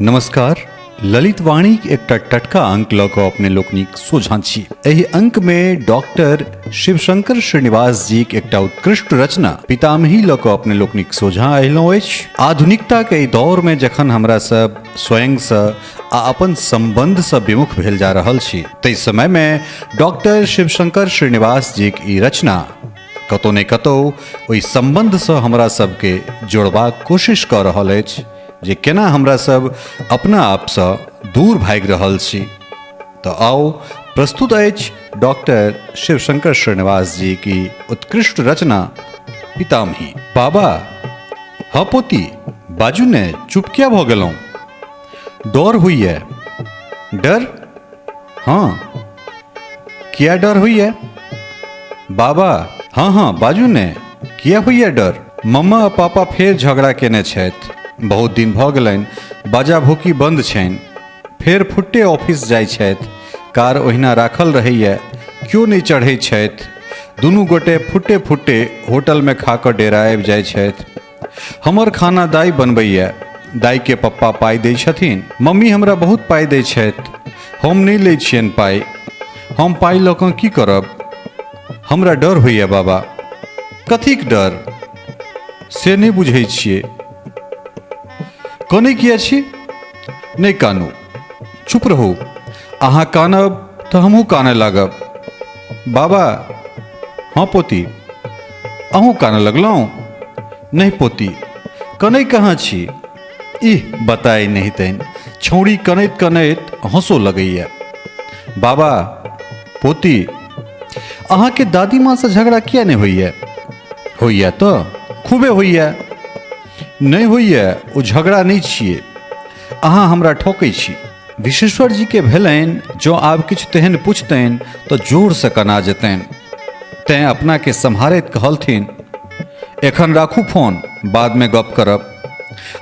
नमस्कार। ललित वाणीक एकटा टटका अंक लऽ कऽ अपने लोकनिक सोझाँ छी। एहि अंकमे डॉक्टर शिवशंकर श्रीनिवास जीक एकटा उत्कृष्ट रचना पितामही लऽ कऽ अपने लोकनिक सोझाँ अयलहुँ अछि। आधुनिकताके एहि दौरमे जखन हमरा सब स्वयंसँ आ अपन सम्बन्धसँ विमुख भेल जा रहल छी, ताहि समयमे डॉक्टर शिवशंकर श्रीनिवास जीक ई रचना कतौ ने कतौ ओहि सम्बन्धसँ हमरा सबके जोड़बाक कोशिश कऽ रहल अछि जे केना हमरा सब अपना आपसँ दूर भागि रहल छी। तऽ आउ, प्रस्तुत अछि डॉक्टर शिवशंकर श्रीनिवास जी की उत्कृष्ट रचना पितामही। बाबा, हँ पोती, बाजू ने, चुप किया भऽ गेलहुँ? डर होइए। डर? हँ, किया डर होइए? बाबा, हँ हँ, बाजू ने, किया होइए डर? मम्मा आ पापा फेर झगड़ा केने छथि। बहुत दिन भऽ गेलनि, बाजा भूकी बन्द छनि। फेर फुट्टे ऑफिस जाइ छथि, कार ओहिना राखल रहैए, केओ नहि चढ़ै छथि। दुनू गोटे फुट्टे फुट्टे होटलमे खा कऽ डेरा आबि जाइ छथि। हमर खाना दाइ बनबैए, दाइके पप्पा पाइ दै छथिन। मम्मी हमरा बहुत पाइ दै छथि, हम नहि लै छियनि पाइ। हम पाइ लऽ कऽ की करब? हमरा डर होइए बाबा। कथीक डर? से नहि बुझै छियै। कनै किया छी? नहि कानू, चुप रहू। अहाँ कानब तऽ हमहूँ कानय लागब। बाबा, हँ पोती, अहूँ कानय लगलहुँ? नहि पोती, कनै कहाँ छी? इह, बताय नहि तनि, छौड़ी कनैत कनैत हँसो लगैए। बाबा, पोती, अहाँके दादी माँसँ झगड़ा किया नहि होइए? होइए तऽ खूबे होइए। नहि होइए, ओ झगड़ा नहि छियै, अहाँ हमरा ठोकै छी। विशेश्वर जीके भेलनि जँ आब किछु तेहन पुछतनि तऽ जोरसँ कना जेतनि, तेँ अपनाके सम्हारैत कहलथिन, एखन राखू फोन, बादमे गप करब।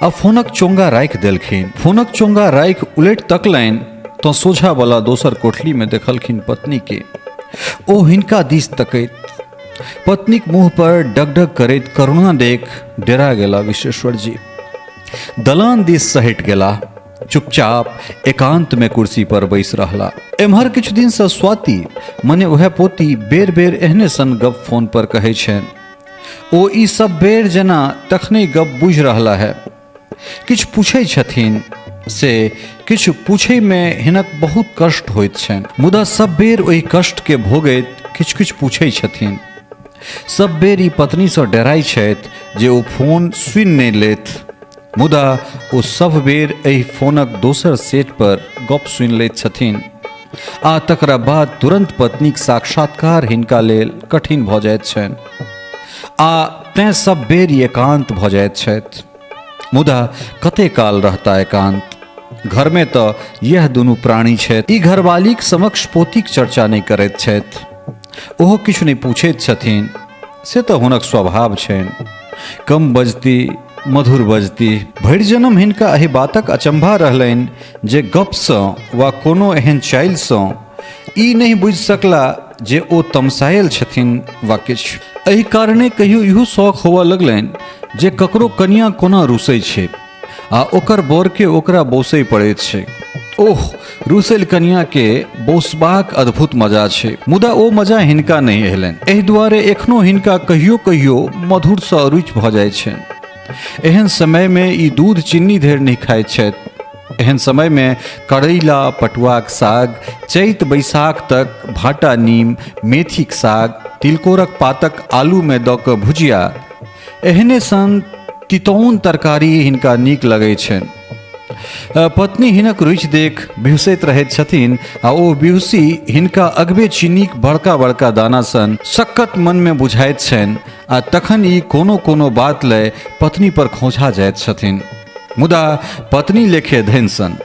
आ फोनक चोंगा राखि देलखिन। फोनक चोंगा राखि उलटि तकलनि तँ सोझावला दोसर कोठलीमे देखलखिन पत्नीके। ओ हिनका दिस तकैत। पत्नीक मुँह पर डगडग करैत करुणा देख डेरा गेला विशेश्वर जी। दलान दिस सहटि गेलाह। चुपचाप एकांत में कुर्सी पर बैस रहला। एम्हर किछु दिन से स्वाति मने उएह पोती बेर बेर एहने सन गप फोन पर कहै छनि। ओ ई सब बेर जेना तखने गप बुझि रहला है। किछु पूछै छथिन से किछु पूछैमे हिनक बहुत कष्ट होइत छनि, मुदा सब बेर ओहि कष्टके भोगैत किछु किछु पूछै छथिन। सब बेर ई पत्नीसँ डराइ छथि जे ओ फोन सुनि नहि लेत, मुदा ओ सभ बेर एहि फोनक दोसर सेट पर गप सुनि लैत छथिन आ तकरा बाद तुरन्त पत्नीक साक्षात्कार हिनका लेल कठिन भऽ जाइत छनि आ तेँ सब बेर ई एकान्त भऽ जाइत छथि। मुदा कते काल रहता एकान्त? घरमे तऽ यैह दुनू प्राणी छथि। ई घरवालीक समक्ष पोतीक चर्चा नहि करैत छथि, ओहो किछु नहि पूछैत छथिन, से तऽ हुनक स्वभाव छनि। कम बजती मधुर बजती। भरि जन्म हिनका एहि बातक अचंभा रहलनि जे गपसँ वा कोनो एहन चालिसँ ई नहि बुझि सकला जे ओ तमसायल छथिन वा किछु। एहि कारणे कहियो इहो शौक होअ लगलनि जे ककरो कनियाँ कोना रुसै छै आ ओकर बरके ओकरा बौसै पड़ैत छै। ओह, रुसल कनियाँके बौसबाक अद्भुत मजा छै। मुदा ओ मजा हिनका नहि एलनि। एहि दुआरे एखनो हिनका कहियो कहियो मधुरसँ अरुचि भऽ जाइ छनि। एहन समयमे ई दूध चिन्नी धरि नहि खाइत छथि। एहन समयमे करैला, पटुआक साग, चैत बैसाख तक भाटा नीम, मेथीक साग, तिलकोरक पातक आलूमे दऽ कऽ भुजिया, एहने सन तितौन तरकारी हिनका नीक लगै छनि। पत्नी हिनक रुचि देख बिहुसैत रहैत छथिन आ ओ बिहुसी हिनका अगबे चीनीक बड़का बड़का दाना सन सक्कत मनमे बुझाइत छनि आ तखन ई कोनो कोनो बात लय पत्नी पर खौंझा जाइत छथिन। मुदा पत्नी लेखे धनि सन।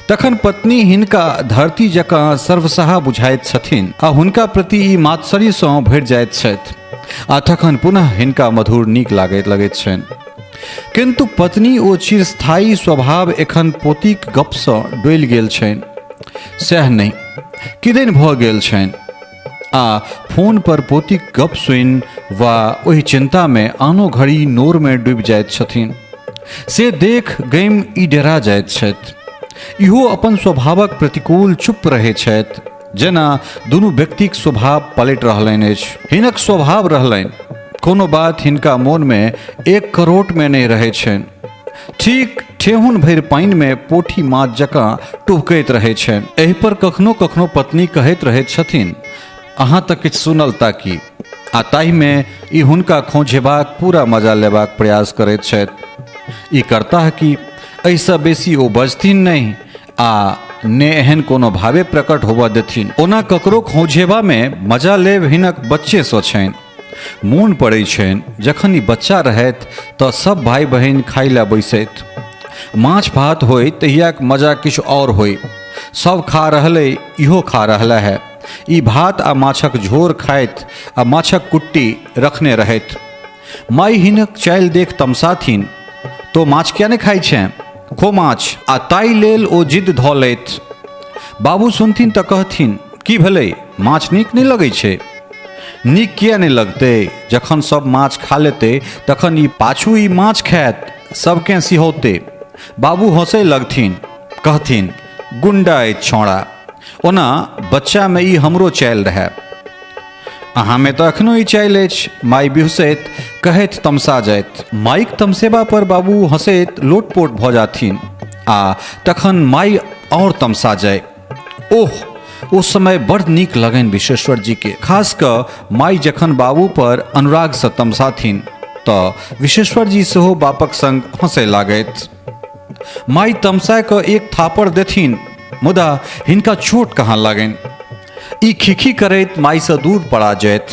तखन पत्नी हिनका धरती जकाँ सर्वसहा बुझाइत छथिन आ हुनका प्रति ई मात्सर्यसँ भरि जाइत छथि आ तखन पुनः हिनका मधुर नीक लागैत लगैत छनि। किन्तु पत्नी ओ चिरस्थायी स्वभाव एखन पोतीक गपसँ डोलि गेल छनि। सएह नहि किदनि भऽ गेल छनि आ फोन पर पोतीक गप सुनि वा ओहि चिन्तामे आनो घड़ी नोरमे डूबि जाइत छथिन। से देख गैम ई डेरा जाइत छथि। इहो अपन स्वभावक प्रतिकूल चुप रहै छथि, जेना दुनू व्यक्तिक स्वभाव पलटि रहलनि अछि। हिनक स्वभाव रहलनि, कोनो बात हिनका मोनमे एक करोटमे नहि रहै छनि। ठीक ठेहुन भरि पानिमे पोठी माछ जकाँ टुभकैत रहै छनि। एहि पर कखनो कखनो पत्नी कहैत रहैत छथिन, अहाँ तऽ किछु सुनल ताकी। आ ताहिमे ई हुनका खौंझेबाक पूरा मजा लेबाक प्रयास करैत छथि। ई करताह कि एहिसँ बेसी ओ बजथिन नहि आ ने एहन कोनो भावे प्रकट होबऽ देथिन। ओना ककरो खौंझेबामे मजा लेब हिनक बच्चेसँ छनि। मोन पड़ै छनि जखन ई बच्चा रहथि तऽ सब भाइ बहिन खाइ लए बैसथि। माछ भात होइ तहियाक मजा किछु आओर होइ। सब खा रहलै, इहो खा रहला है। ई भात आ माछक झोर खाइत आ माछक कुट्टी रखने रहथि। माइ हिनक चालि देख तमसाथिन, तो माछ किया नहि खाइ छें, खो माछ। आ ताहि लेल ओ जिद्द धऽ लैत। बाबू सुनथिन तऽ कहथिन, की भेलै, माछ नीक नहि लगै छै? नीक किया नहि लगतै, जखन सब माछ खा लेतै तखन ई पाछू ई माछ खायत, सबकेँ सिहौतै। बाबू हँसै लगथिन, कहथिन, गुंडा अछि छौंड़ा। ओना बच्चामे ई हमरो चालि रहए। अहाँमे तऽ एखनो ई चालि अछि, माइ बिहुसैत कहैत तमसा जाइत। माइक तमसेबा पर बाबू हँसैत लोटपोट भऽ जाथिन आ तखन माइ आओर तमसा जाय। ओह, ओ समय बड़ नीक लगनि विश्वेश्वर जी के, खास कऽ माइ जखन बाबू पर अनुरागसँ तमसाथिन तऽ विश्वेश्वर जी सेहो बापक संग हँसय लागथि। माइ तमसा कऽ एक थापड़ देथिन, मुदा हिनका चोट कहाँ लागनि। ई खिखी करैत माइसँ दूर पड़ा जाइत।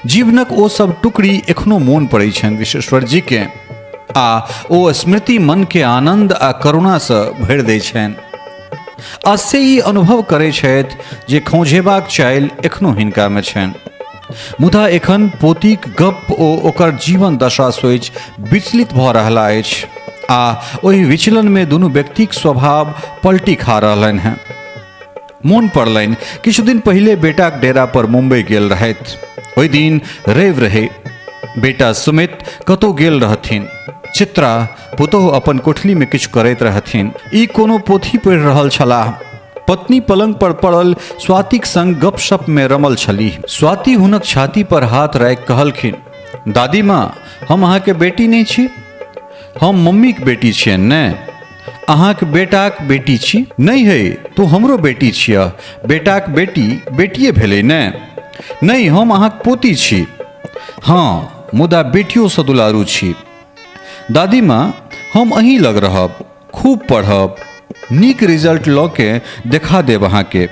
जीवनक ओ सब टुकड़ी एखनो मोन पड़ै छनि विश्वेश्वर जी के आ ओ स्मृति मन के आनंद आ करुणासँ भरि दै छनि। आ से ई अनुभव करै छथि जे खौंझेबाक चालि एखनो हिनकामे छनि। मुदा एखन पोतीक गप्प ओ ओकर जीवन दशा सोचि विचलित भऽ रहला अछि आ ओहि विचलनमे दुनू व्यक्तिक स्वभाव पलटी खा रहलनि हेँ। मोन पड़लनि किछु दिन पहिले बेटाक डेरा पर मुंबई गेल रहथि। ओहि दिन रवि रहै। बेटा सुमित कतहु गेल रहथिन। चित्रा पुतोहु अपन कोठलीमे किछु करैत रहथिन। ई कोनो पोथी पढ़ि रहल छलाह। पत्नी पलंग पर पड़ल स्वातिक संग गपशप में रमल छलीह। स्वाति हुनक छाती पर हाथ राखि कहलखिन, दादी माँ, हम अहाँके बेटी नहि छी, हम मम्मीक बेटी छियनि ने। अहाँक बेटाक बेटी छी। नहि हे, तू हमरो बेटी छियह। बेटाक बेटी बेटिए भेलै ने। नहि, हम अहाँक पोती छी। हँ, मुदा बेटियोसँ दुलारू छी। दादी माँ, हम अहीं लग रहब, खूब पढ़ब, नीक रिजल्ट लऽ के देखा देब अहाँके।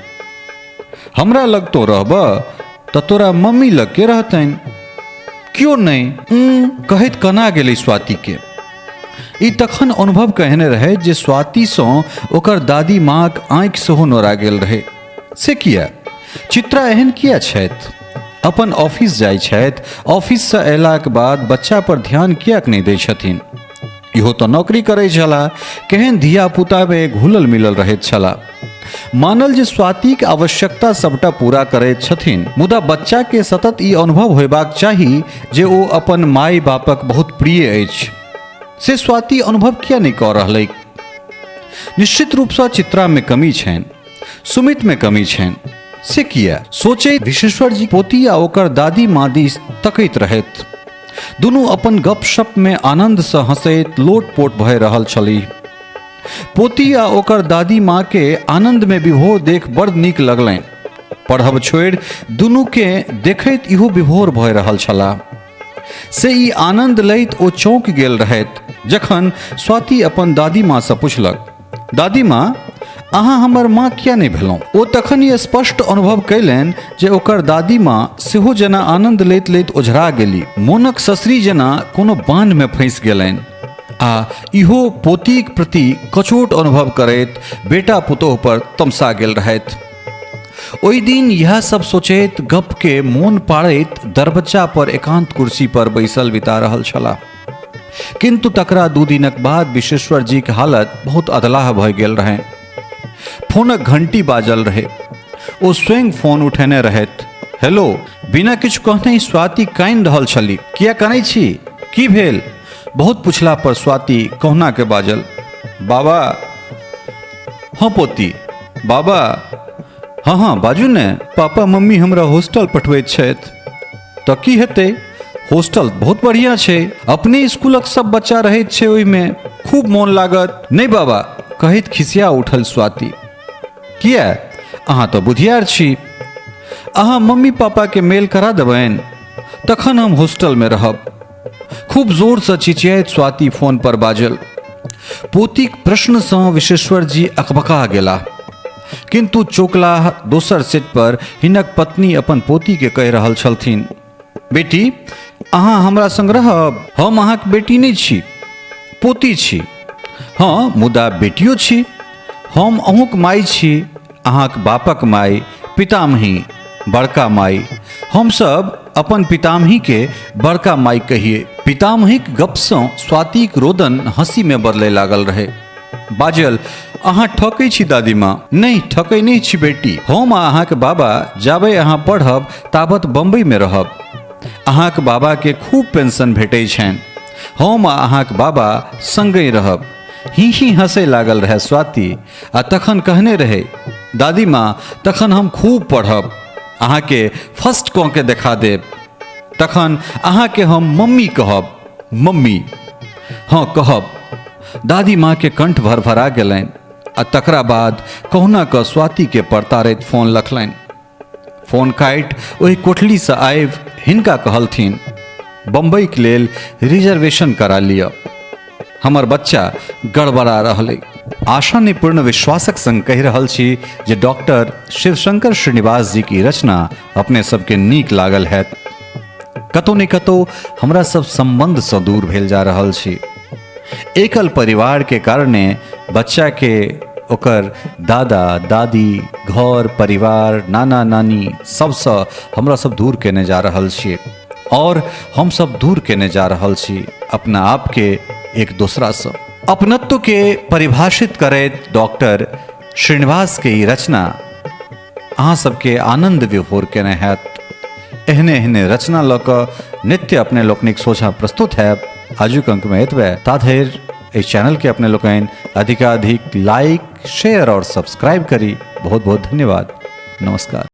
हमरा लग तो रहबह तऽ तोरा मम्मी लग के रहतनि? क्यो नहि। कहैत कना गेलै स्वातिके। ई तखन अनुभव कहने रहै जे स्वातिसँ ओकर दादी माँक आँखि सेहो नोरा गेल रहै। से किया? चित्रा एहन किया छथि? अपन ऑफिस जाइ छथि, ऑफिससँ अयलाक बाद बच्चा पर ध्यान किएक नहि दै छथिन? इहो तऽ नौकरी करै छलाह, केहन धिया-पुतामे घुलल मिलल रहैत छलाह। मानल जे स्वातिक आवश्यकता सबटा पूरा करैत छथिन, मुदा बच्चाके सतत ई अनुभव होयबाक चाही जे ओ अपन माय बापक बहुत प्रिय अछि। से स्वाति अनुभव किया नहि कऽ रहलैक? निश्चित रूपसँ चित्रामे कमी छनि, सुमितमे कमी छनि, से किया? सोचैत विश्वेश्वर जी पोती आ ओकर दादी माँ दिस तकैत रहथि। दुनू अपन गपशपमे आनन्दसँ हँसैत लोटपोट भए रहल छलीह। पोती आ ओकर दादी माँ के आनन्दमे विभोर देख बड़ नीक लगलनि। पढ़ब छोड़ि दुनूके देखैत इहो विभोर भए रहल छलाह। से ई आनन्द लैत ओ चौंकि गेल रहथि जखन स्वाति अपन दादी माँसँ पुछलक, दादी माँ, अहाँ हमर माँ किया नहि भेलहुँ? ओ तखन ई स्पष्ट अनुभव कयलनि जे ओकर दादी माँ सेहो जेना आनन्द लैत लैत ओझरा गेली। मोनक ससरी जेना कोनो बान्हमे फँसि गेलनि आ इहो पोतीक प्रति कचोट अनुभव करैत बेटा पुतोह पर तमसा गेल रहथि। ओहि दिन इएह सब सोचैत गपके मोन पाड़ैत दरबज्जा पर एकांत कुर्सी पर बैसल बिता रहल छलाह। किंतु तकरा 2 दिनक बाद विश्वेश्वर जीक हालत बहुत अधलाह भऽ गेल रहनि। फोनक घंटी बाजल रहे। ओ स्वयं फोन उठेने रहथि। हेलो, बिना किछु कहने स्वाति कानि रहल छली। किया कानै छी? की भेल? बहुत पुछला पर स्वाति कहुना के बाजल, बाबा। हँ पोती। बाबा। हँ हँ बाजू ने। पापा मम्मी हमरा हॉस्टल पठबैत छथि। तऽ की हेतै? हॉस्टल बहुत बढ़िआँ छै, अपने स्कूलक सब बच्चा रहैत छै ओहिमे, खूब मोन लागत। नहि बाबा, कहैत खिसिया उठल स्वाति। किया? अहाँ तऽ बुधियार छी। अहाँ मम्मी पापाके मेल करा देबनि, तखन हम हॉस्टलमे रहब। खूब जोरसँ चिचियाइत स्वाति फोन पर बाजल। पोतीक प्रश्नसँ विशेश्वर जी अकबका गेलाह, किन्तु चौकलाह। दोसर सेट पर हिनक पत्नी अपन पोतीके कहि रहल छलथिन, बेटी, अहाँ हमरा संग रहब? हम अहाँक बेटी नहि छी, पोती छी। हँ, मुदा बेटियो छी। हम अहूँक माइ छी, अहाँक बापक माइ, पितामही, बड़का माइ। हमसभ अपन पितामहीके बड़का माइ कहिए। पितामहीक गपसँ स्वातिक रोदन हँसीमे बदलय लागल रहै। बाजल, अहाँ ठकै छी दादी माँ। नहि, ठकै नहि छी बेटी। हम आ अहाँक बाबा जाबे अहाँ पढ़ब ताबत बम्बईमे रहब। अहाँक बाबाके खूब पेंशन भेटै छनि। हम आ अहाँक बाबा संगहि रहब। ही ही हँसै लागल रहै स्वाति आ तखन कहने रहै, दादी माँ, तखन हम खूब पढ़ब, अहाँके फर्स्ट कऽ के देखा देब, तखन अहाँके हम मम्मी कहब। मम्मी। हँ, कहब। दादी माँ के कंठ भरभरा गेलनि आ तकरा बाद कहुना कऽ स्वाति के परतारैत फोन लखलनि। फोन काटि ओहि कोठलीसँ आबि हिनका कहलथिन, बम्बईके लेल रिजर्वेशन करा लिअ, हमर बच्चा गड़बड़ा रहलै। आशा नहि, पूर्ण विश्वासक संग कहि रहल छी जे डॉक्टर शिवशंकर श्रीनिवास जी की रचना अपने सबके नीक लागल हैत। कतौ ने कतौ हमरा सब सम्बन्धसँ दूर भेल जा रहल छी। एकल परिवारके कारणे बच्चाके ओकर दादा दादी, घर परिवार, नाना नानी सबसँ हमरा सब दूर केने जा रहल छियै और हमसब दूर केने जा रहल छी अपना आपके एक दोसरासँ। अपनत्वके परिभाषित करैत डॉक्टर श्रीनिवासके ई रचना अहाँ सबके आनंद विभोर केने हैत। एहने एहने रचना लऽ कऽ नित्य अपने लोकनिक सोझाँ प्रस्तुत हैब। आजुक अंकमे एतबे। ताधरि एहि चैनलके अपने लोकनि अधिकाधिक लाइक, शेयर और सब्सक्राइब करी। बहुत बहुत धन्यवाद। नमस्कार।